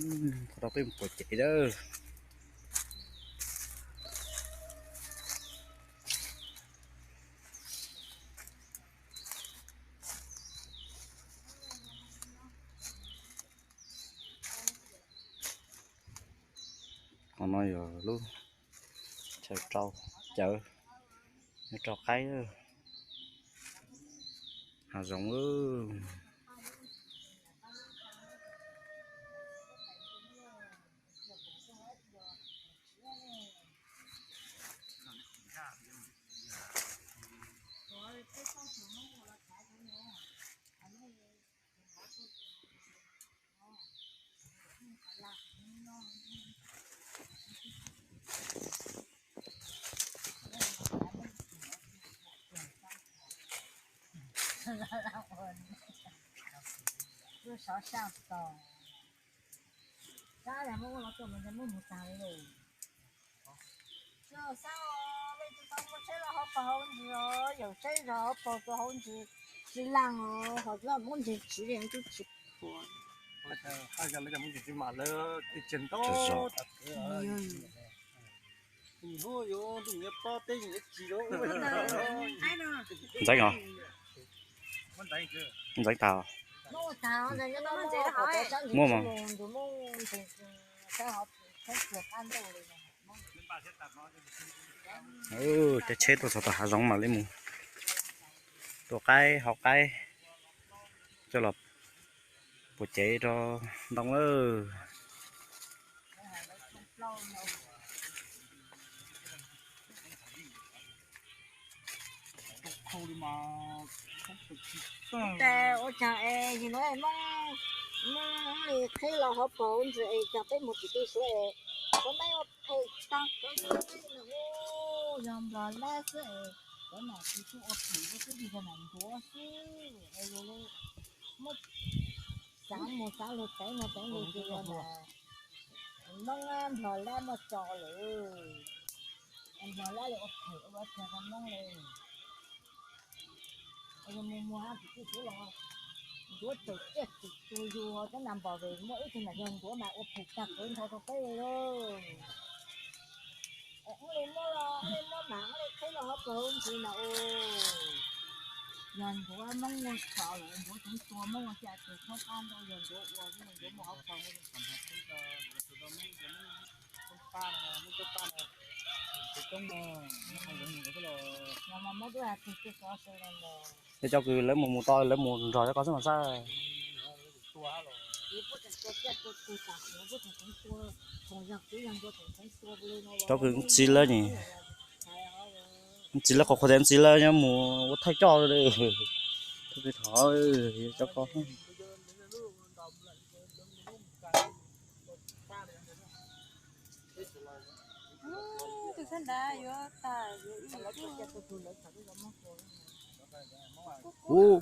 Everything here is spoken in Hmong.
Qhov no peb mus pom cev lawm. Qhov no yog lub chaw rau cawv, rau qaib, hav zoov. Lub sov saj tos, sab yog muab ua los tuaj mus ntawd muab mus tag li lawm. Tsis xav os, leej twg tau muaj tsheb los hauv paus hauv ntsis os, yawm tsheb zog hauv paus tus hauv ntsis tsis laaj os, ho lawv muab ntsis tsiv li twb tsis phuav. Ntxeev os, ntxeev tas. Muaj mas. Cov tsheb tuaj txog tom hav zoov mam li mus tua qaib hau qaib coj los pua cev rau ntoo lawm. Ua tsaug es yog no Hmoob, Hmoob li qhib los hauv paus ntsis es cov peb mus tim tej suav es, kuv meb ua phem tag, kuv meb ua yog Nplog lab xwb es, kuv mam tsis tuaj ua phem xwb, yog mam ntuav xwb es yog li muab xav mus xav lug teev mus teev lug ces yog mas Hmoob Nplog lab muaj tso lawm. Nplog lab li ua phem ua tsag rau Hmoob li. Yog mus mus hab tsis txhij xwb los ntuav tawm ciaj txim tus yug ho cov nas npom vem muaj ib tug nam yog ntuav mas ua phem tag kawg nrho rau peb li lauj. Wb li muab los wb li muab mas wb li qhib los hauv paus ntsis mas ua, yog ntuav Hmoob muaj tso lawm, ntuav tseev tua Hmoob ua cas tsis txhob qab ntau, yog ntuav ua ntuav muaj hauv paus. Tej cov kws lawv mus mus tau lawv mus nrog cov ko xwb mas xab. Cov kws txiv lawv ne, txiv lawv qhuav qhuav tias txiv lawv nyob mus ua thawj coj li. Thov cov ko. Ub,